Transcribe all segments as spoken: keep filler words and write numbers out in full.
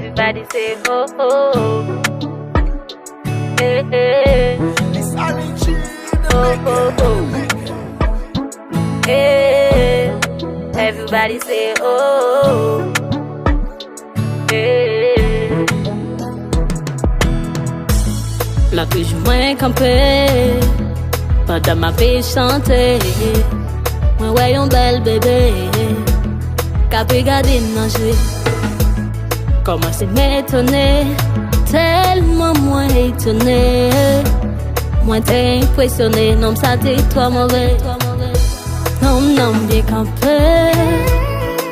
Everybody say oh oh. Hey, hey. Oh oh oh. Hey. Everybody say oh. Hey. Lòt jou mwen kanpe pandan m ape chante. Mwen wè yon bèl bebe k ape gade m nan je. Kòmanse m etone, tèlman mwen etone. Mwen te enpresyone, nonm sa te twò move. Nonm nan byen kanpe,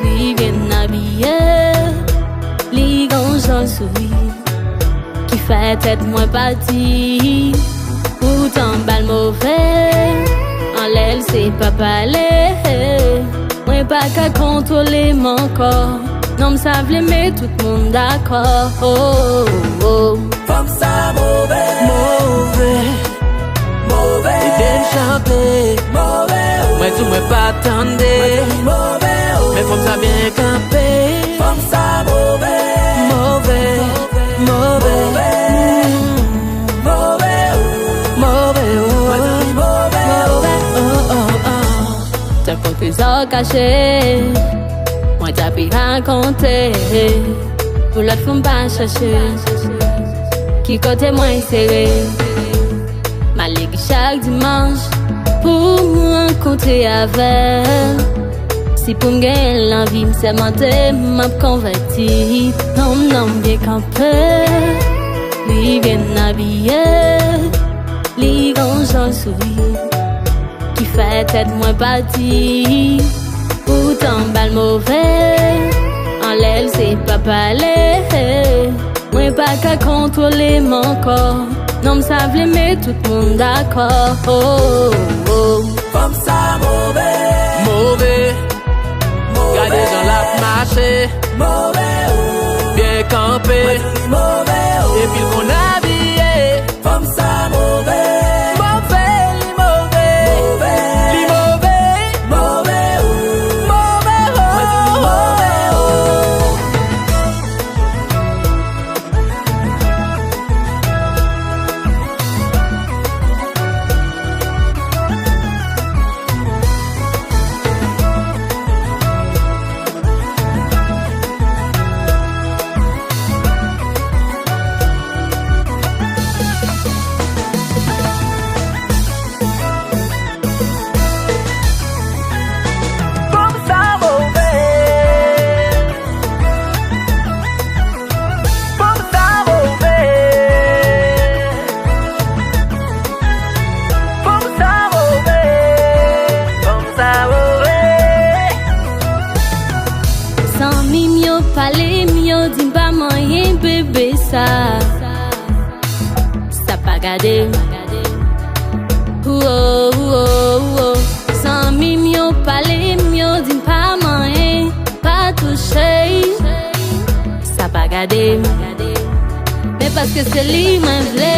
li byen abiye, li gon jan souri ki fè tèt mwen pati. Poutan bal move, anlè l se pa pale. Mwen pa ka kontwole m ankò. Nonm sa vle met tout moun dakò. Oh, oh, oh. Fanm sa move. Move. Move. Ede m chante. Move. Mwen di w mwen pa tande. Mwen di move. Men fanm sa byen kanpe. Fanm sa move. Move. Move. Move. Mm. Move. Move. Move. Move. Oh, oh, oh. Tankou trezò kache, mwen t ape rakonte. Pou lòt fanm pa chache ki kote mwen sere. M ale chak dimanch pou m rankontre avè l. Si pou m genyen l nan vi m, sèmante m ap konvèti. Nonm nan byen kanpe, li byen abiye, li gon jan souri ki fè tèt mwen pati. Poutan bal move, anlè l se pa pale. Mwen pa ka kontwole m ankò. Nonm sa vle met tout moun dakò. Oh, oh, oh. Fanm sa move. Move. Move. Gade jan l ap mache. Move. Byen kanpe. Mwen di li move. Epi l konn abiye. Fanm sa move. Move, li move. Move. Li move. Move, oh. Move, oh. Mwen di li move, oh. Fanm sa move. Fanm sa move. Fanm sa move. Fanm sa move. Zanmi m yo pale m, yo di m pa manyen bebe sa. Sa pa gade m. Ouwo, ouwo, ouwo. Zanmi m yo pale m, yo di m pa manyen, pa touche. Sa pa gade m. Men paske se li mwen vle.